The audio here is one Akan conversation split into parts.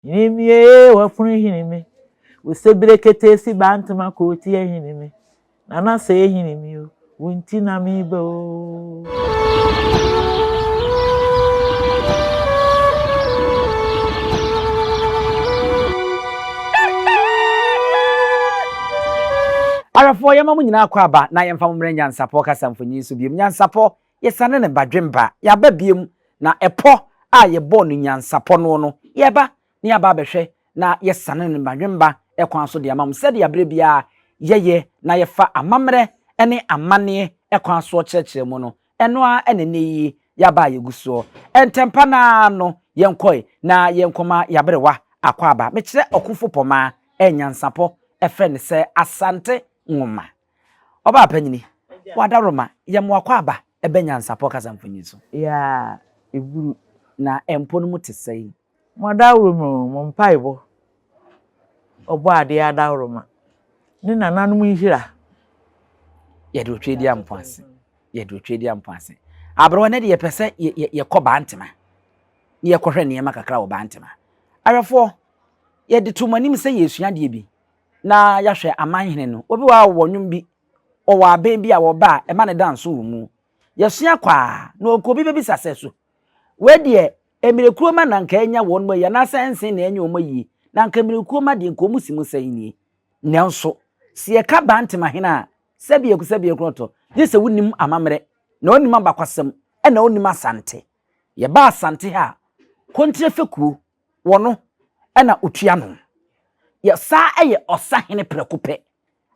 Hini mi ee wafunu hini mi. Wosebire ketee si baa ntoma kootia hini mi. Nana sɛɛ hini mi o, wo nti na me ba o. Ahwɛfoɔ, yɛma mo nyinaa akwaaba na yɛmfa mo mmrɛ Nyansapɔ kasa mfonyin so biom. Nyansapɔ, yɛsane ne badwemba, yɛaba biom, na ɛpɔ a yɛbɔɔ no nyansapɔ noɔ no, yɛreba na yɛaba abɛhwɛ na yɛsane no badwemba kwan so de ama mo sɛdeɛ berɛ biara yɛyɛ na yɛfa amammerɛ ne amanneɛ kwan soɔ kyerɛkyerɛ mu no, ɛno ara na ɛnnɛ yi yɛaba a yɛgu soɔ. Ntɛmpa no ara no yɛnkɔe na yɛnkɔma yɛaberewa akwaaba. Mekyerɛ ɔkofo pɔmaa nyansapɔ frɛ no sɛ Asante Nwoma. Ɔbaa panyini, w'adaworoma, yɛ mo akwaaba bɛ nyansapɔ kasa mfonyin so. Yaa eburu. Na mpo no mu te sɛn? Mo adaworoma o, mo mpaebɔ, Ɔbɔadeɛ adaworoma, ne nananom nhyira. Yɛde otwa di ampo ase. Yɛde otwa di ampo ase. Aberewa ne deɛ yɛpɛ sɛ yɛkɔ Bantama na yɛkɔhwɛ nneɛma kakra wɔ Bantama. Awɛfoɔ, yɛde to mo anim sɛ yɛresua adeɛ bi. na yɛahwɛ aman hene no. Obi wɔ hɔ a ɔwɔ nnwom bi, ɔwɔ abɛn bi a wɔba a ɛma ne da nso wɔ mu. Yɛsua kɔ a, na ɔkɔ obi bɛbisa sɛ so wei deɛ mmirikuo ma na nka anya wɔn mu ayi anaasɛ ɛnsen na anya wɔn ayie na nka mmirikuo ma deɛ nka wɔn si mu sɛn nie. Nanso sɛ yɛka Bantama hene a, sɛbi sɛbi korɔtɔ, gye sɛ wonim amammerɛ na wonim abakwasɛm ɛna wonim Asante. Yɛba Asante ha a, Kontire Fekuo wɔno na otua no. Yɛ saa yɛ ɔsahene prɛko pɛ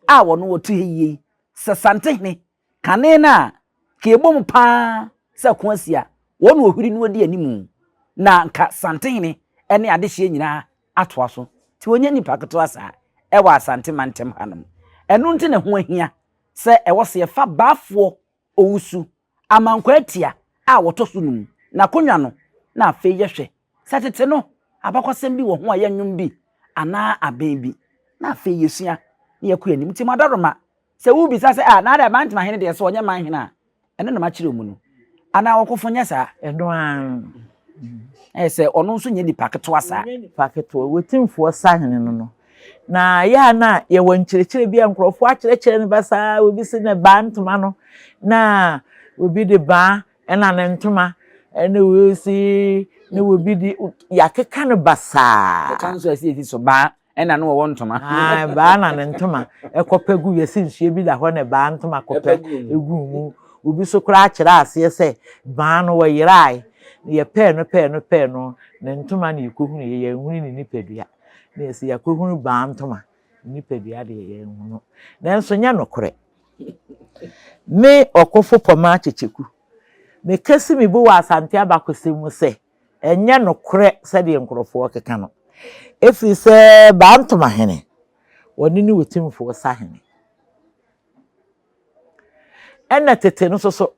a wɔno wɔte ha yie yi. Sɛ Santehene, kane no a, ka ɛbɔ mu paa sɛ ko asi a, wɔn na wɔhwiri no di animu. Na nka Santehene ne adehyeɛ nyinaa atoa so. Nti wɔnyɛ nnipa ketewa saa ɛwɔ Asante mantam hanom. Ɛno nti na ɛho ahia sɛ ɛwɔ sɛ yɛfa baafoɔ Owusu, Amankwaa Atia a wɔtɔ so num, n'akonnwa no, na afei yɛhwɛ sɛ tete no abakɔsɛm bi wɔ ho a ɛyɛ nnwom bi anaa abɛn bi, na afei yɛsua na yɛkɔ yɛn anim. Nti Madaroma, sɛ wobisa sɛ, ah, na adɛn Mantema hene deɛ sɛ ɔnyɛ man hene a, ɛno na makyerɛ mu no. Anaa ɔkofo nyɛ saa? Ɛno ara. Ɛyɛ sɛ ɔno nso nyɛ nipa ketewa saa. Ɔnyɛ nipa ketewa, Otumfoɔ Sahene no no. Na yɛ a na yɛwɔ nkyerɛkyerɛ bi a nkurɔfoɔ akyerɛkyerɛ no basaa, obi se ne baa ntoma no, na obi de baa ɛna ne ntoma, ɛna wei se na obi de, yɛakeka no basaa. Ɛka nso a ɛsɛ yɛsi so baa ɛna no wɔwɔ ntoma. Ae, baa na ne ntoma ɛkɔpɛ gu, yɛsi nsuo bi da hɔ na baa ntoma kɔpɛ egu mu. Obi nso koraa kyerɛ aseɛ sɛ baa no wɔyerae, na yɛpɛɛ no pɛɛ no pɛɛ no, ne ntoma na yɛkɔhunuiɛ, yɛanhunu ne nipadua. Na yɛsɛ yɛakɔhunu baa ntoma, ne nipadua deɛ yɛanhunu. Nanso nyɛ nokorɛ. Me ɔkofo Pɔmaa Kyekyeku, meka si me bo wɔ Asante abakɔsɛm mu sɛ, ɛnyɛ nokorɛ sɛdeɛ nkurɔfoɔ keka no. Ɛfiri sɛ baa ntoma hene, wɔne ne Otumfoɔ sahene. Ɛna tete no nso so,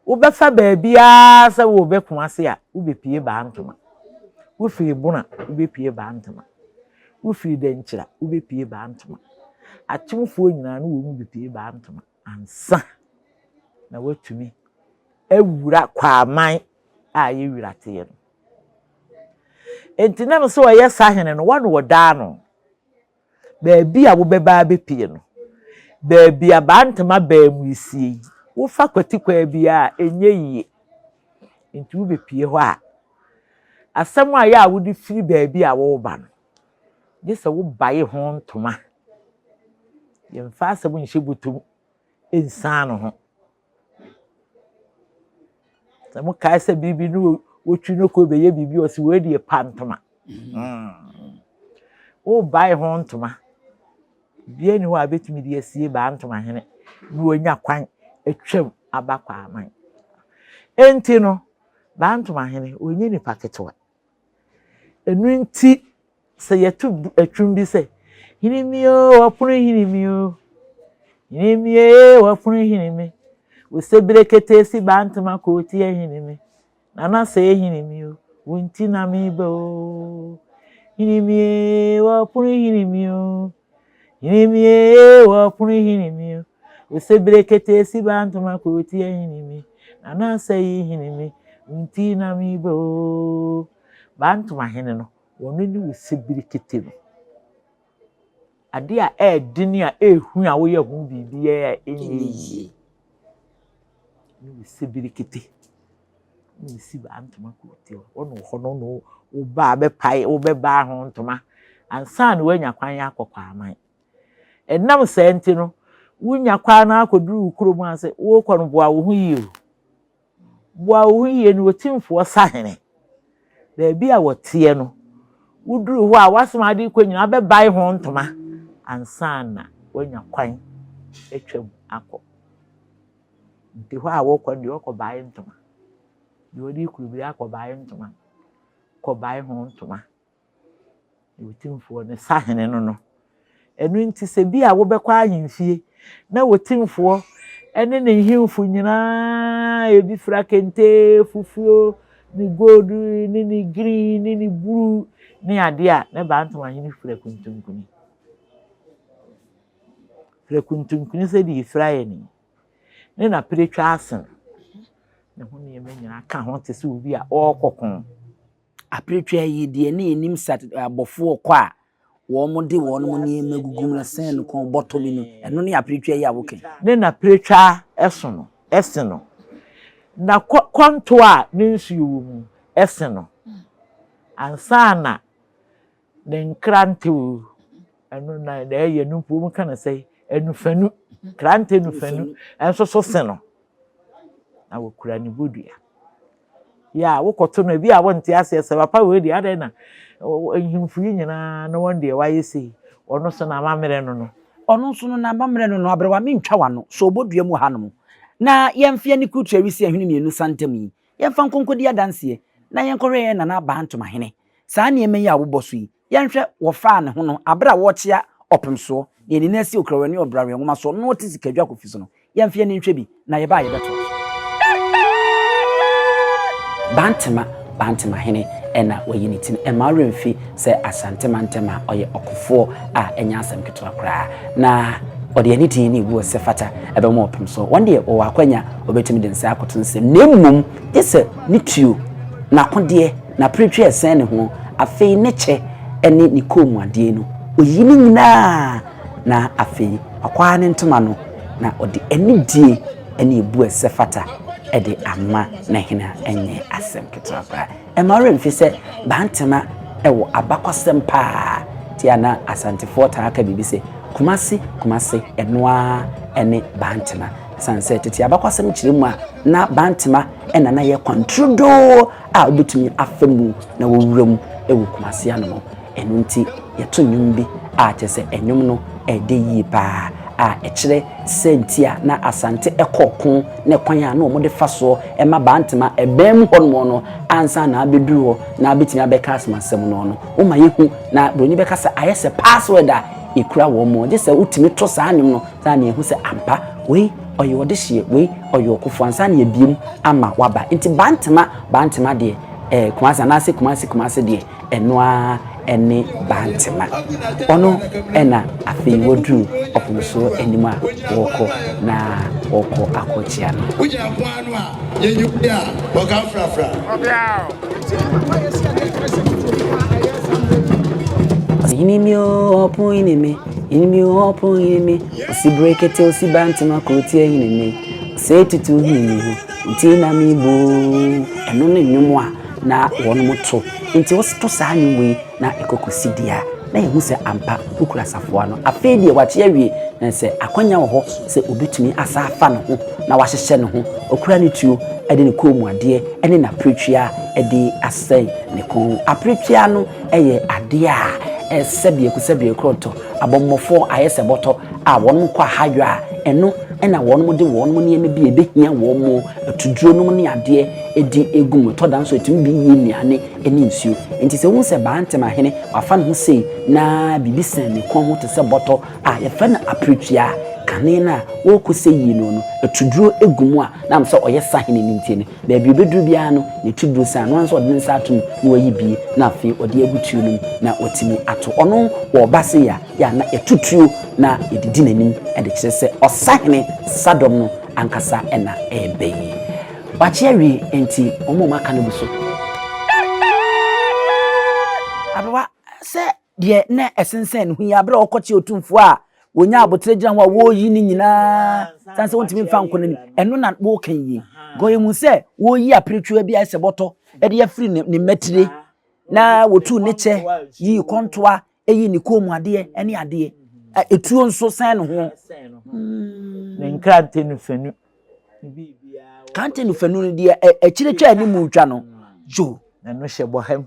wobɛfa baabiara sɛ worebɛ Kumase a, wobɛpue Baa Ntoma. Wofiri Bona, wobɛpue Baa Ntoma. Wofiri Dankyira, wobɛpue Baa Ntoma. Akyemfoɔ nyinaa no wɔn bɛpue Baa Ntoma ansa na woatumi awura Kwaman a ɛyɛ wira teɛ no. Enti nam sɛ ɔyɛ sahene no, wɔne wɔdaa no. Baabi a wobɛba abɛpue no, baabi a Bantama baa mu resie yi, wofa kwatikwan biara a, ɛnyɛ yie. Nti wobɛpue hɔ a, asɛm a ɛyɛ a wode firi baabi a woreba no, gye sɛ wobae ho ntoma. Yɛmfa asɛm nhyɛ bɔtɔ mu nsiane no ho. Sɛ mokae sɛ biribi no wotwi no kɔ bɛyɛ biribi ɔsi wei deɛ pa ntoma. Mm. Wobae ho ntoma. Bia ni hɔ a bɛtumi de asie baa ntoma hene na wanya kwan atwam aba kwaman. Enti no, baa ntoma hene ɔnyɛ nipa ketewa. Ɛno nti, sɛ yɛto atwom bi sɛ, Hini mi o, ɔpono hini mi o, hini mi ee, ɔpono hini mi, osebire ketee si bantama kootia hini mi, nana sɛɛ hini mi o, wo nti na meba o, hini mi ee, ɔpono hini mi o, hini mi ee, ɔpono hini mi o, osebire ketee si bantama kootia hini mi, nana sɛɛ hini mi, wo nti na meba o. Bantama hene no. Wɔno ne wo sibirikete no. Ade a ɛyɛ den a ɛyɛ hu a woyɛ ho biribiara a ɛnyɛ yie. Ne wo sibirikete. Ne wo si baa ntoma koote hɔ. Wɔn wɔ hɔ no na wo ba bɛpae wobɛbaa ho ntoma ansa na woanya kwan akɔ kwaman. Ɛnam saa nti no, wonya kwan no akɔduru wo kurom ase wokɔ no boa wo ho yie o. Boa wo ho yie ne Otumfoɔ Sahene. Baabi a wɔteɛ no, woduru hɔ a, w'asɛm a wode rekɔ nyinaa wobɛbae ho ntoma ansa na woanya kwan atwam akɔ. Nti hɔ a wokɔ no deɛ wokɔbae ntoma. Deɛ ɔde rekɔ biara kɔbae ntoma. Kɔbae ho ntoma. Otumfoɔ no sahene no no. Ɛno nti sɛ bi a wobɛkɔ ahemfie na Otumfoɔ ne ne nhemfo nyinaa ebi fira kente fufuo ne gold ne ne green ne ne blue ne adeɛ a na Bantomahene fira kuntunkuni. Fira kuntunkuni sɛdeɛ efira yɛ ni ne n'apiretwa asen ne ho nneɛma nyinaa ka ho te sɛ obi a ɔrekɔ ko. Apiretwa yi deɛ ne yɛnim sɛ abɔfoɔ kɔ a wɔn de wɔn nneɛma gugu mu na sɛn no kɔn bɔtɔ bi no, ɛno ne apiretwa yi a woka yi. Ne n'apiretwa so no se no, na kɔnto a ne nsuo wɔ mu se no, ansa na ne nkrante o, ɛno na ɛyɛ no mpo wɔka no sɛ anufanu, krante nufanu nso so se no, na wɔkura ne bodua. Yɛ a wokɔto no ebi a wonte aseɛ sɛ papa wei deɛ adɛn na nhemfo yi nyinaa na wɔn deɛ wayɛ sei, ɔno nso n'amammerɛ no no. Ɔno nso no n'amammerɛ no no, aberewa mentwa w'ano, sɛ ɔbɔ dua mu hanom na yɛmfa yɛn ani kurutu awisi ahwene mmienu sa ntam yi, yɛmfa nkɔ nkɔdi adanseɛ na yɛnkɔhwɛ yɛn nana Abaa Ntomahene. Saa nneɛma yi a wobɔ so yi, Yɛnhwɛ, wɔfaa ne ho no, bere a wɔrekyea ɔpem soɔ, na yɛn nyinaa si Okrawani Ɔbrawe nwoma soɔ, na ɔte Sikadwa Kofi so no, yɛmfa yɛn ani nhwɛ bi, na yɛba a yɛbɛtoa so. Bantema, Bantema hene na wayi ne ti no. Ɛmma wo werɛ mfi sɛ Asante mantam a ɔyɛ ɔkofoɔ a ɛnyɛ asɛm ketewa koraa. Na ɔde anidie ne obu a ɛsɛ fata bɛma ɔpem soɔ. Wɔn deɛ wɔwɔ akwanya a wɔbɛtumi de nsa akoto nsam, na mmom gye sɛ ne tuo, n'akodeɛ, N'apiretwi a ɛsɛn ne ho, afei ne kyɛ ne ne kɔnmuadeɛ no, ɔyi ne nyinaa, na afei wakwaa ne ntoma no, na ɔde anidie ne ebu a ɛsɛ fata de ama ne hene a ɛnyɛ asɛm ketewa koraa. Ɛmma wo werɛ mfi sɛ Bantama wɔ abakɔsɛm paa nti a na Asantefoɔ taa ka biribi sɛ, Kumasi, Kumasi, ɛno ara ne Bantama. Ɛsiane sɛ tete abakɔsɛm kyerɛ mu a, na Bantama na na ɛyɛ kwan turodoo a wobɛtumi afa mu na wɔwura mu wɔ Kumasi ano no. Ɛno nti yɛto nnwom bi a kyerɛ sɛ nnwom no ɛdɛ yie paa a ɛkyerɛ sɛ nti a na Asante kɔ ɔko ne kwan a na wɔde fa soɔ ma Bantama ɛbɛn mu hɔnom no ansa na abɛduru hɔ na abɛtumi abɛka asomasɛm no no woma yɛhu na buroni bɛka sɛ ayɛ sɛ password a ɛkura wɔn mu gye sɛ wotumi to saa nnwom no saa na yɛhu sɛ ampa wei ɔyɛ ɔdehyeɛ, wei ɔyɛ ɔkofoɔ ansa na yɛabue mu ama waba. Nti Bantama, Bantama deɛ, eh, Kumasi anaasɛ Kumasi, Kumasi deɛ, ɛno ara ɛne Bantama. Ɔno ɛna afei waduru ɔpomsoɔ anim a wɔrekɔ na wɔrekɔ akɔkyea no. Wogyina pon ano a, yɛnyi wo a, wɔka frafra. Hini mi o, ɔpon hini mi, hini mi o, ɔpon hini mi. Osi brekete osi bantama kurotia hini mi, ɔsɛe tutu hini mi ho, nti na mi bo. Ɛno ne nnwom a na wɔnom to. Nti woto saa nnwom wei na ɛkɔkɔsi deɛ a, na yɛhu sɛ ampa wokura safoa no. Afei deɛ wakye awie, na sɛ akwanya wɔ hɔ sɛ obetumi asa afa ne ho na wahyehyɛ ne ho, okura ne tuo de ne kɔnmuadeɛ ne n'apiretwea de asɛn ne kɔn. Apiretwea no yɛ adeɛ a sɛdeɛ kusɛdeɛ korɔntɔ, abɔmmɔfoɔ ayɛ sɛ bɔtɔ a wɔn kɔ ahayɔ a, ɛno na wɔn de wɔn nneɛma bi a ɛbɛhia wɔn, atuduro nom ne adeɛ de gu mu. Ɛtɔ da nso ɛtumi bi yie nnuane ne nsuo. Nti sɛ wohu sɛ Bantama hene wafa ne ho sei na biribi sɛn ne kɔn ho te sɛ bɔtɔ a yɛfrɛ no apiretwea, kane no a wɔrekɔ sɛ yie no no, atuduro gu mu a na am sɛ ɔyɛ sahene no nti no, baabi ɔbɛduru biara no, ne tuduro sɛn ano ara nso ɔde ne nsa ato mu na wayi bie na afei ɔde agu tuo no mu na watumi ato. Ɔno wɔreba sei a, yɛ a na yɛto tuo na yɛde di n'anim de kyerɛ sɛ ɔsahene Sadɔm no ankasa na ɛreba yi. Wakye awie nti wɔn a wɔaka no gu so. Aberewa. Sɛ deɛ na ɛsensɛn ne ho yi, berɛ a ɔkɔkye otumfoɔ a wɔnya aboterɛ gyina hɔ a wɔreyi ne nyinaa sane sɛ wɔntumi mfa nkɔ n'anim, ɛno na wɔreka yie. Nka yɛhu sɛ wɔreyi aperetuo bi a ɛsɛ bɔtɔ de afiri ne ne mmatire na wɔtuu ne kyɛ yii kɔntoa yii ne kɔn mu adeɛ ne adeɛ. Etuo nso sɛn ne ho. Ne nkrante no fanu. Krante no fanu no deɛ akyire twa anim twa no. Yo. Ɛno hyɛ bɔham.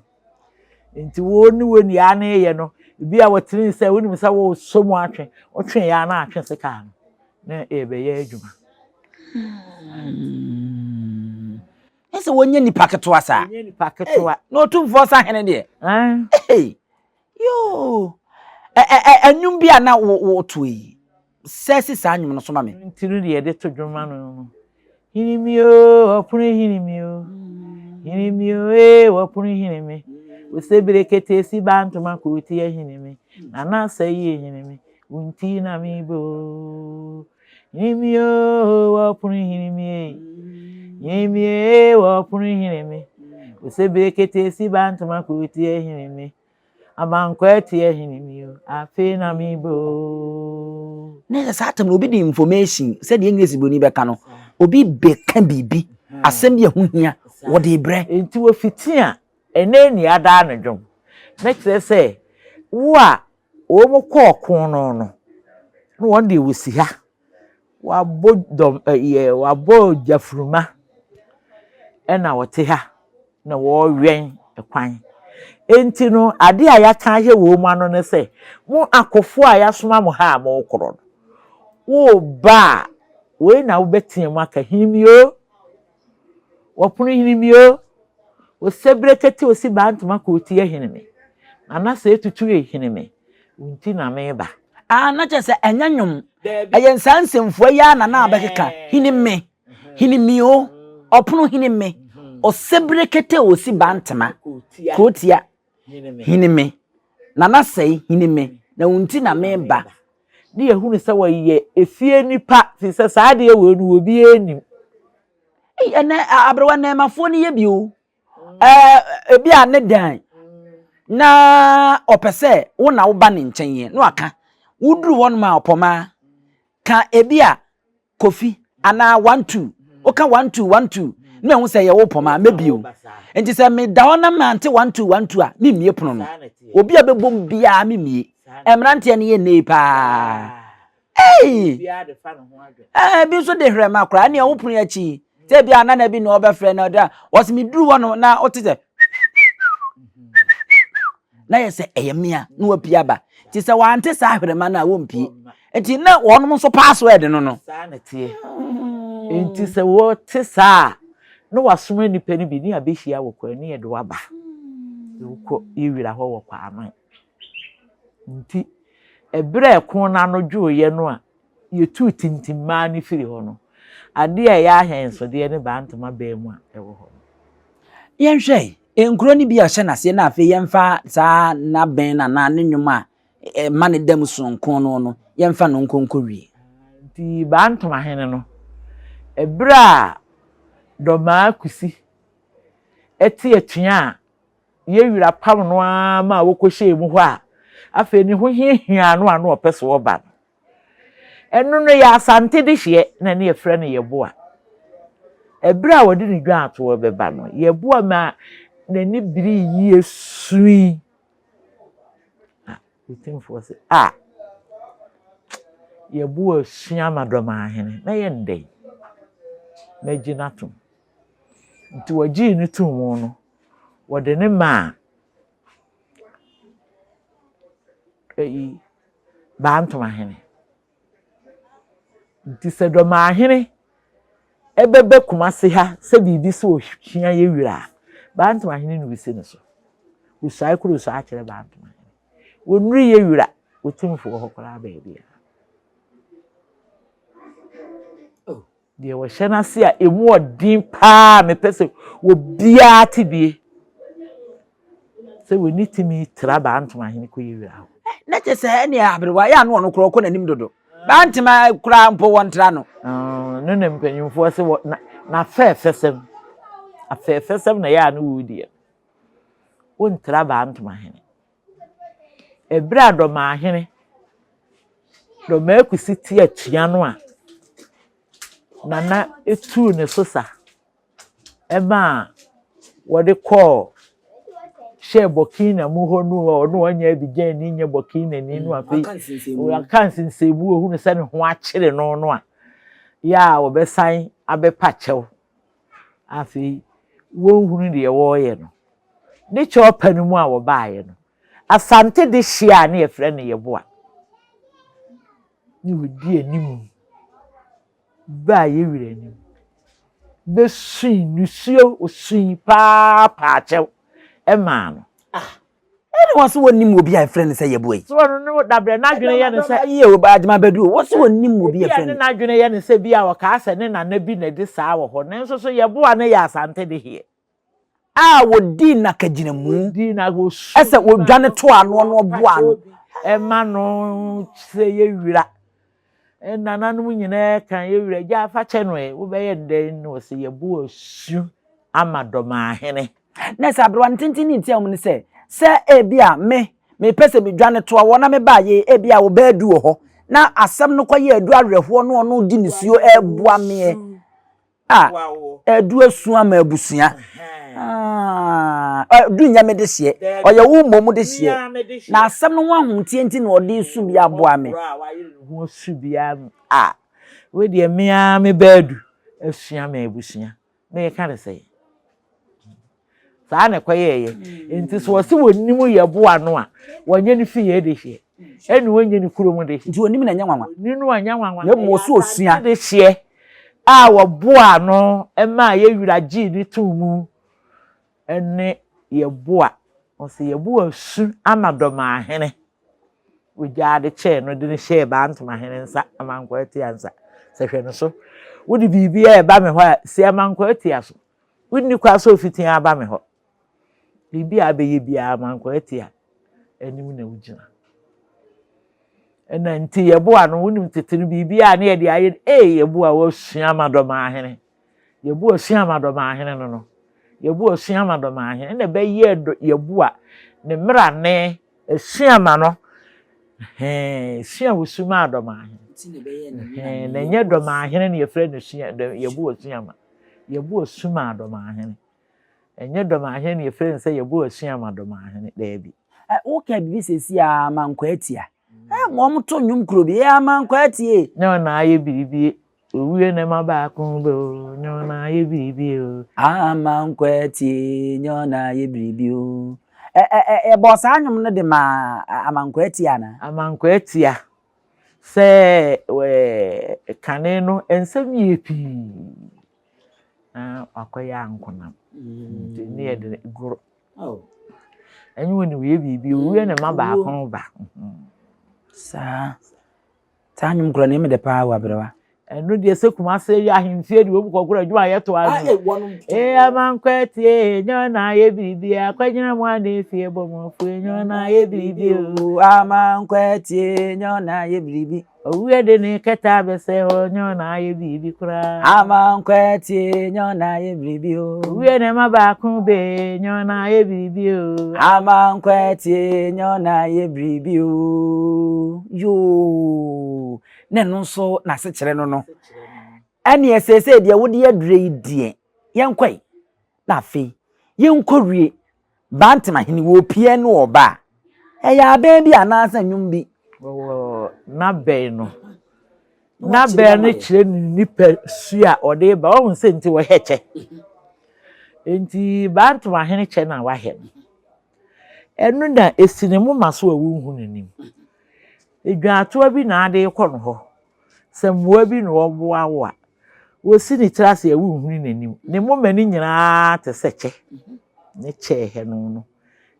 Nti wo ne wo nua no reyɛ no, ebi a wɔtene sɛ wonim sɛ wosɔ mu atwe, wotwe yɛ a na atwe sekaa no na ɛbɛyɛ adwuma. Hmm. Ɛsɛ wɔnyɛ nipa ketewa saa. Wɔnyɛ nipa ketewa. Na otumfoɔ sa hene deɛ. Yoo. Ɛnwom bi a na woto yi. Sɛ si saa nnwom no so ma me. Nti no deɛ yɛde to dwom ma no no. Hini mi o, ɔpono hini mi o. Hini mi o, ee, ɔpono hini mi. Osebire kete si ba ntoma kooti ahini mi. Nana sɛ yie hini mi. Wunti na mi bo. Hini mi o, ɔpono hini mi e. Hini mi e, ɔpono hini mi. Osebire kete si ba ntoma kooti ahini mi. Amankwa ati ahini mi o, afei na me bɔ o. Na yɛ saa tam no obi de information sɛdeɛ English buroni bɛka no, obi bɛka biribi, asɛm bi a ɛho hia, wɔde brɛ. Nti wɔfiti a, ɛnɛ ni adaa no dwom. Na kyerɛ sɛ, wo a wɔn kɔ ɔko no no, na wɔn deɛ wɔsi ha. Wɔabɔ dɔm ɛyɛ wɔabɔ gyafruma ɛna wɔte ha. na wɔrewɛn kwan. Enti no, ade a yɛaka ahyɛ wɔn ano ne sɛ, Mo akofo a yɛasoma mo ha a morekorɔ no, woreba a, wei na wobɛteɛ mu aka, Hinimio! Wɔpono hinimio! Osebrekete osi bantoma kootia hinime, Nana sɛ etutu e hinime, wo nti na meba. Ah, na kyerɛ sɛ ɛnyɛ nnwom. Ɛyɛ saa nsɛmfua yi ara na na abɛkeka, Hinime! Hini mi o, ɔpono hini me, ɔsebere kete osi bantema, kurotia hini me, nana sɛe hini me, na wo nti na meba. Ne yɛhunu sɛ wɔyɛ efie nipa, firi sɛ saa adeɛ wei no obiara nnim. Ei, ɛnɛ aberewa nnɛɛmafoɔ no yɛ bi o. Ɛɛ, ebi a ne dan na ɔpɛ sɛ wo na woba ne nkyɛn yɛ, na waka. Woduru hɔnom a ɔpɔmaa, ka ebi a Kofi anaa 12 woka 12 12 na mahu sɛ ɛyɛ wo pɔm a mɛbie o nti sɛ meda hɔ na mante 12 12 a memmie pono no obi a bɛbom biara memmie mmeranteɛ no yɛ nnei paa ei ɛɛ bi nso de hwɛma koraa ɛnea wo pono akyi sɛ bi a nana bi na ɔbɛfrɛ na ɔde a wɔsɛ meduru hɔ no na wote sɛ na yɛ sɛ ɛyɛ mmea na wapue aba nti sɛ wante saa ahwerɛma no a wɔmpue nti na wɔnom nso password no no. Saa na ɛteɛ nti sɛ wɔte saa a na wasoma nnipa no bi ne abɛhyia wɔ kwan ne yɛde waba wokɔ yɛwira hɔ wɔ kwaman nti ɛberɛ a ɛko no ano dwoeɛ no a yɛtuu tintimmaa no firi hɔ no, adeɛ a ɛyɛ ahɛnsodeɛ ne Bantama baa mu a ɛwɔ hɔ no. Yɛnhwɛ nkuro no bi a ɔhyɛ n'aseɛ na afei yɛmfa saa n'abɛn no anaa ne nnwom a ɛma ne da mu sononko no no, yɛmfa no nkɔ nkɔwie. Nti Bantama hene no, ɛberɛ a Dɔmaa Kusi te atua a Yɛ wira pam no ara ma wɔkɔhyɛɛ mu hɔ a, afei ne ho hiahiaa no a na ɔpɛ sɛ ɔba no. Ɛno no yɛ Asante dehyeɛ na ne yɛfrɛ no Yeboah. Ɛberɛ a wɔde ne dwaatoɔ bɛba no, Yeboah ma n'ani birii yie sui. Na Otumfoɔ sɛ, a Yeboah sua ma Dɔmahene, mɛyɛ no dɛn? Mɛgye no atom. Nti wɔgyee no too mu no, wɔde no maa eyi Bantomahene. Nti sɛ Dɔmahene ɛbɛba Kumase ha sɛ biribi sɛ ohia yɛ wira a, Bantomahene na osi no so. Osuae koro osuae akyerɛ Bantomahene. Wɔnnuru yɛ wira, Otumfoɔ hɔ koraa baabiara. Deɛ wɔhyɛ no ase a ɛmu ɔden paa a mepɛ sɛ obiara te bie sɛ wɔni tumi tra Bantama ahene kɔyɛ wira hɔ. Na kyɛ sɛ ɛne aberewa yɛ ano ɔno korɔ ɔkɔ n'anim dodo. Bantama koraa mpo wɔntra no. No na mpanyinfoɔ sɛ wɔ na n'afɛɛfɛsɛm afɛɛfɛsɛm na ɛyɛ a no wɔrediɛ no. Wontra Bantama hene. Ɛberɛ a Dɔmaahene, Dɔmaakusi te atua no a, Nana tuu ne so sa maa wɔde kɔɔ hyɛɛ Burkina mu hɔ no ɔno ɔnyɛ Abidjanni nyɛ Burkinani no afei waka nsensɛnmu ohunu sɛ ne ho akyere no no a yɛ a wɔbɛsan abɛpa kyɛw afei wɔnhunu deɛ wɔreyɛ no ne kyɛw pa no mu a wɔbaeɛ no Asante de hyia a ne yɛfrɛ no Yeboah ne wɔdi anim baa yɛn wura anim bɛsui nisuo, ɔsui paa paa kyɛw maa no. Ah, ɛne wɔn so wɔnim obi a yɛfrɛ no sɛ Yeboah yi. So ɔno ne dabrɛ n'adwene yɛ ne sɛ. Yie o, Adwuma bɛdu o, wɔn so wɔnim obi a yɛfrɛ no. Ebi a ne n'adwene yɛ ne sɛ bi a ɔkaa sɛ ne nana bi na ɛde saa wɔ hɔ, nanso so Yeboah no yɛ Asante deheɛ. A wɔdii no akagyinamu. Ɛsɛ wɔdwane to ano na wɔboa ano. Ɛma no sɛ yɛ wira. Nananom nyinaa ka yɛ wira gya afa kyɛ no ɛ wobɛyɛ no dɛn na ɔsɛ yɛbo asu ama dɔmaahene. Na sɛ aberewa no tenten ne ntia mu ne sɛ, sɛ ebi a me mepɛ sɛ medwane toa wɔ na mebaa yei ebi a wɔbɛɛ adu wɔ hɔ na asɛm no kɔyɛ adu awerɛhoɔ na ɔno di nisuo ɛreboa meɛ. A Adu asu ama abusua. Adu nyɛ me dehyeɛ, ɔyɛ wo mmom dehyeɛ. Na asɛm no ho ahometeɛ nti na ɔde su bi aboa me. Ho su biara mu a, wei deɛ me ara me ba adu asua me abusua. Meka ne sɛ. Saa na ɛkɔyɛeɛ. Nti sɛ wɔse wɔnim yɛboa no a, wɔnyɛ no fie dehyeɛ. Ɛne wɔnyɛ no kurom dehyeɛ. Nti wɔnim no ɛnyɛ nwanwa. Wɔnim no ɛnyɛ nwanwa. Na mmom wɔse wɔsua. Dehyeɛ a wɔboaa no maa yɛn wura gyee no too mu ne yɛboa. Wɔse yɛboa su ama Dɔmaahene. Wɔgyaa de kyɛɛ no de no hyɛɛ Bantomahene nsa, Amankwaa Atia nsa. Sɛ hwɛ no so. Wode biribiara ɛba me hɔ a, si Amankwaa Atia so. Wonni kwan sɛ ofiti aba me hɔ. Biribi a abɛyɛ biara Amankwaa Atia anim na wogyina. Ɛna nti yɛboa no, wonim tete no biribi a ne yɛde ayɛ ee yɛboa wɔasua ama Dɔmaahene. Yɛboa sua ama Dɔmaahene no no. Yɛboa sua ama Dɔmaahene. Ɛna ɛbɛyɛ yɛboa ne mmerane asua ma no. Hɛn sua wosu maa Dɔmaahene. Hɛn na ɛnyɛ Dɔmaahene na yɛfrɛ no sua yɛboa sua ma. Yɛboa su maa Dɔmaahene. Ɛnyɛ Dɔmaahene na yɛfrɛ no sɛ yɛboa sua ma Dɔmaahene, daabi. Woka biribi seesei a Amankwaa Atia. Wɔn to nnwom kuro bi, Amankwaa Atie. Nyɛ ɔna ayɛ biribi, owie na ɛma baako bɛ o, nyɛ ɔna ayɛ biribi o. Amankwaa Atie, nyɛ ɔna ayɛ biribi o. Yɛbɔɔ saa nnwom no de maa Amankwaa Atia anaa? Amankwaa Atia, sɛ kane no nsɛm yɛ pii na wakɔyɛ ankonam nti ne yɛde goro ɛnyɛ wɔn ni wɔyɛ biribi owie ne ma baako ba. Saa saa nnwom kura na ɛmi dɛ paa wɔ aberewa. Ɛno deɛ sɛ Kumase yɛ ahemfie deɛ wɔn kɔkora adwuma a yɛto ano. Ee amankwa tie nyɛ ɔna ayɛ biribi akɔgyina mu ana efie bɔ mu afue nyɛ ɔna ayɛ biribi o. Amankwa tie nyɛ ɔna ayɛ biribi. Owuo de ne kɛtɛ abɛsɛ hɔ nyɛ ɔna ayɛ biribi koraa. Amankwa tie nyɛ ɔna ayɛ biribi o. Owuo ne ma baako be nyɛ ɔna ayɛ biribi o. Amankwa tie nyɛ ɔna ayɛ biribi o. Yoo. Na ɛno nso n'asekyerɛ no no. Ɛneɛ seesei deɛ wode adure yi deɛ yɛnkɔe. Na afei yɛnkɔ wie Bantamahene wɔpie ne ɔba a ɛyɛ abɛn bi anaasɛ nnwom bi. Wɔwɔ n'abɛn no. N'abɛn no kyerɛ ne nipa su a ɔde ba. Wɔn sɛ nti wɔhɛ kyɛ. Nti Bantamahene kyɛ na wahɛ no. Ɛno na esi ne moma so a wonhu n'anim. Edwaatoa bi na ade rekɔ no hɔ. Sɛ mmoa bi na ɔboa wo a, wosi ne tiri ase a wonhunu n'anim. Ne moma no nyinaa te sɛ kyɛ. Ne kyɛ ɛhɛ no no.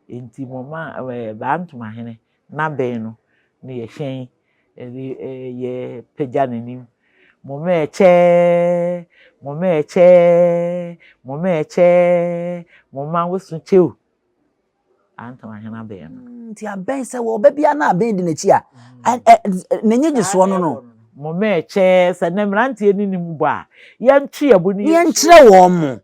Nti moma ɛɛ Bantomahene n'abɛn no ne yɛhyɛn ɛde yɛ pagya n'anim. Moma ɛkyɛ, moma ɛkyɛ, moma ɛkyɛ, moma woso kyɛ o. Bantomahene abɛn no. Nti abɛn sɛ wɔ ɔba biara na abɛn di n'akyi a, n'enyi gye soɔ no no. Moma ɛkyɛ sɛ ne mmeranteɛ ne nim bɔ a, yɛnto yɛn bo ne yɛnkyerɛ wɔn mo.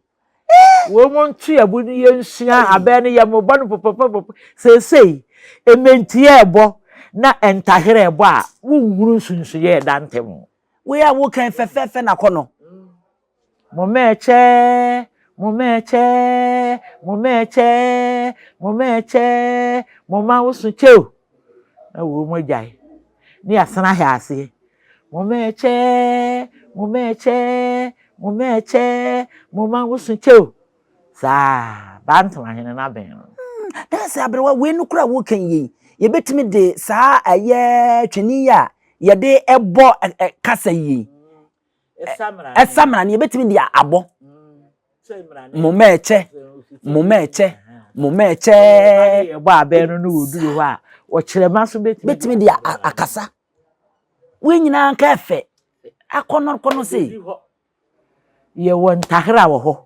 Wɔn mo nto yɛn bo ne yɛnsua abɛn no yɛ mo bɔ no pɔpɔpɔpɔ. Seesei, Mmentia ɛbɔ na ntahera ɛbɔ a, wonhunu nsunsuiɛ a ɛda ntam. Wei a woka yi fɛfɛɛfɛ na kɔ no. Momɛkyɛ, momɛkyɛ, momɛkyɛ, momɛkyɛ, moma wo so kyɛ o. Na wɔn mu agyae. Ne yɛasan ahwɛ aseɛ. Momɛkyɛ, momɛkyɛ, momɛkyɛ, moma wo so kyɛ o. Saa, Bantam ahene no abɛn no. Na sɛ aberewa wei no kora woka yi, yɛbɛtumi de saa ɛyɛ twene yi a yɛde ɛbɔ kasa yi. Ɛsamena no yɛbɛtumi de abɔ. Momɛkyɛ, momɛkyɛ, momɛkyɛ. Yɛbɔ abɛn no no wɔduru hɔ a, ɔkyerɛma so bɛtumi de akasa. Wei nyinaa nka ɛfɛ. Akɔnɔ kɔnɔ sei. Yɛwɔ ntahera wɔ hɔ,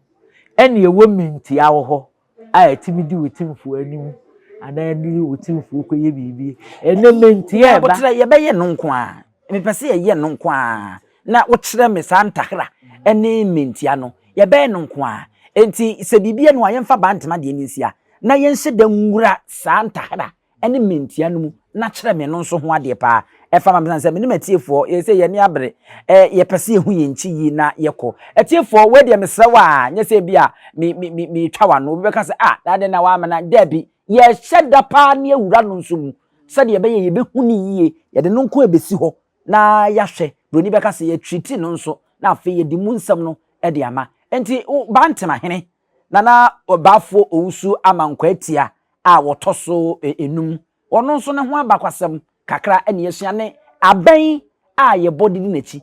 ɛna yɛwɔ mmentia wɔ hɔ a ɛtumi di wo timfoɔ anim anaa ɛne wo timfoɔ kɔyɛ biribi. Ɛnɛ mmentia ɛba. Aboterɛ yɛbɛyɛ no nko ara. Mepɛ sɛ yɛyɛ no nko ara na wokyerɛ me saa ntahera ne mmentia no. Yɛbɛyɛ no nko ara. Enti sɛ biribi ɛno a yɛmfa Bantama deɛ no nsia na yɛnhyɛ da nwura saa ntahera ne mmentia no mu na kyerɛ me no nso ho adeɛ paa. Ɛfa ma me sane sɛ me ne m'atiefoɔ, yɛ sɛ yɛn ani abere, ɛ, yɛpɛ sɛ yɛhu yɛn nkyi yie na yɛkɔ. Atiefoɔ, wei deɛ mesrɛ wo a, nyɛ sɛ ebi a me, me, me, metwa w'ano, obi bɛka sɛ, ah, na adɛn na w'ama na, daabi, yɛhyɛ da paa ne awura no nso mu, sɛdeɛ ɛbɛyɛ yɛbɛhu no yie, yɛde no nko ɛbɛsi hɔ na yɛahwɛ, buroni bɛka sɛ yɛtreati no nso, na afei yɛde mu nsɛm no de ama. Enti, wo, Bantama hene, Nana Ɔbaafoɔ Owusu Amankwaa-Atia a wɔtɔ so enum. Ɔno nso ne ho abakwasɛm kakra na yɛasua ne abɛn a yɛbɔ de di n'akyi.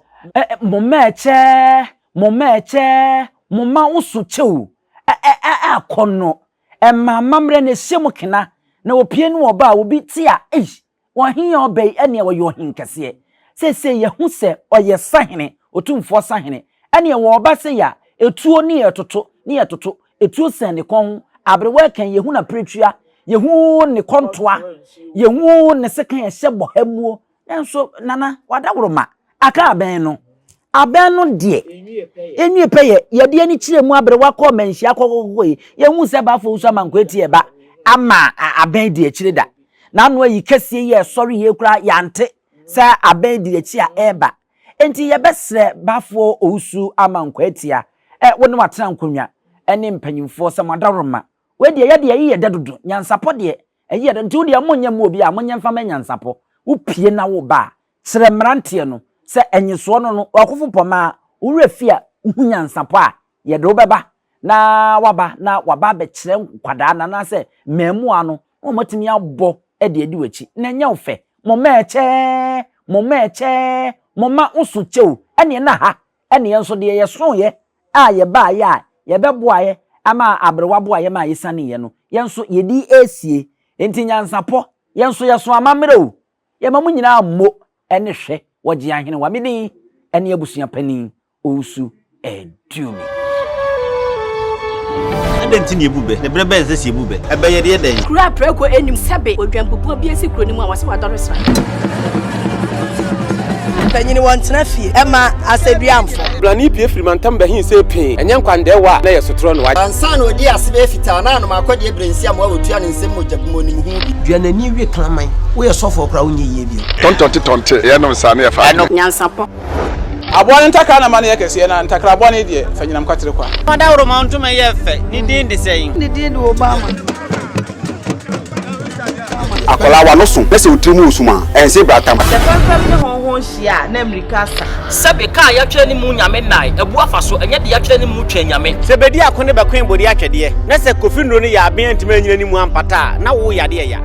Momma ɛkyɛ, momma ɛkyɛ, momma wo so kyɛ o, ɛ ɛ akɔnnɔ. Ɛma amammerɛ na ɛhyɛ mu kena, na wɔpue ne wɔba a obi te a, eish, Ɔhen a ɔba yi, ɛnneɛ ɔyɛ ɔhenkɛseɛ. Seesei yɛahu sɛ ɔyɛ sahene, otumfoɔ sahene. Ɛnneɛ wɔreba sei a, etuo ne yɛretoto, ne yɛretoto. Etuo sɛn ne kɔn ho. Aberewa reka yi, yɛhu n'apiretua, yɛhu ne kɔntoa, yɛhu ne sekan a ɛhyɛ bɔha muo. Nanso, Nana, w'adaworoma, Aka abɛn no. Abɛn no deɛ, ɛnwie pɛyɛ. Yɛde ani kyerɛ mu aberewa kɔɔ manhyia kɔkɔkɔkɔ yi, yɛhuu sɛ Bafo Owusu Amankwaa ti ɛba ama abɛn di akyire da. N'ano ayi kɛseɛ yi a ɛsɔre yie koraa yɛante sɛ abɛn di akyi a ɛreba. Enti yɛbɛsrɛ Bafo Owusu Amankwaa Tia, wo ne w'atena nkonnwa ne mpanyimfoɔ sɛ mo adaworoma. Wei deɛ yɛdeɛ ɛyi yɛ dɛ dodo. Nyansapɔ deɛ, ɛyi yɛ dɛ. Nti wo deɛ monyɛ mma obi a, monyɛ mfa mma nyansapɔ. Wopie na woba a, Kyerɛ mmeranteɛ no sɛ ɛnyesoɔ no no ɔkofo pɔmaa wo werɛ fi a wohu nyansapɔ a, yɛde wo bɛba na woaba na waba abɛkyerɛ nkwadaa no anaasɛ mmaamua no na wɔatumi abɔ de adi w'akyi. Na ɛnyɛ wo fɛ. Mo mma ɛkyɛ, mo mma ɛkyɛ, mo mma wo so kyɛ o, ɛneɛ na ha ɛne yɛn nso deɛ yɛsoeɛ a yɛbaeɛ a yɛbɛboaeɛ ama aberewa boaeɛ ma yɛsianeeɛ no, yɛn nso yɛdi resie. Enti nyansapɔ, yɛn nso yɛso amammerɛ o, Yɛma mo nyinaa mo ne hwɛ wɔgye ahenewa me din ne abusua panin Owusu Aduomi. Adɛn nti na yɛbu bɛ? Na berɛ bɛn na ɛsɛ sɛ yɛbu bɛ? Ɛbɛ yɛde yɛ dɛn? Kuro a prako nnim sɛbe odwanbubuo bi asi kuro no mu a wɔse wadɔre sra. Mpanyin wɔntena fie ɛma asɛduamfo. Blani pue firi mantam bɛhee see pee, ɛnyɛ nkwandɛɛwa a na ɛyɛ sotorɔ na wagye. Ansa na ɔdii ase bɛyɛ fitaa na anom akɔdeɛ berɛ nsi amoa wɔtua ne nsam mogya bi mu ɔnim ho bi. Dua n'ani we kraman. Woyɛ sɔfoɔ koraa wonyɛ yie bio. Tɔntɔnte tɔnte yɛnom saa ne yɛfa adwene. Nyansapɔ. Aboa no ntakra na ma no yɛ kɛseɛ, na ntakra bɔne deɛ, fa nyinam kwatere kwa. Ɔdawuroma ntoma yi yɛ fɛ. Ne din de sɛn? Ne din de Obama. Akwadaa w'ano so na sɛ wo tiri mu wɔ sum a, ɛnse bratam. Sɛ fɛmfɛm ne hɔnhɔn hyia a, na mmirika asa. Sɛbe ka a yɛatwerɛ ne mu Nyame nnae, abu afa so, ɛnyɛ deɛ yɛatwerɛ ne mu Twɛn Nyame. Sɛ bedi ako ne bɛkoe bode atwɛdeɛ, na sɛ Kofi nnuro no yɛ aben antumi anyina ne mu ampata a, na wo yadeɛ ya.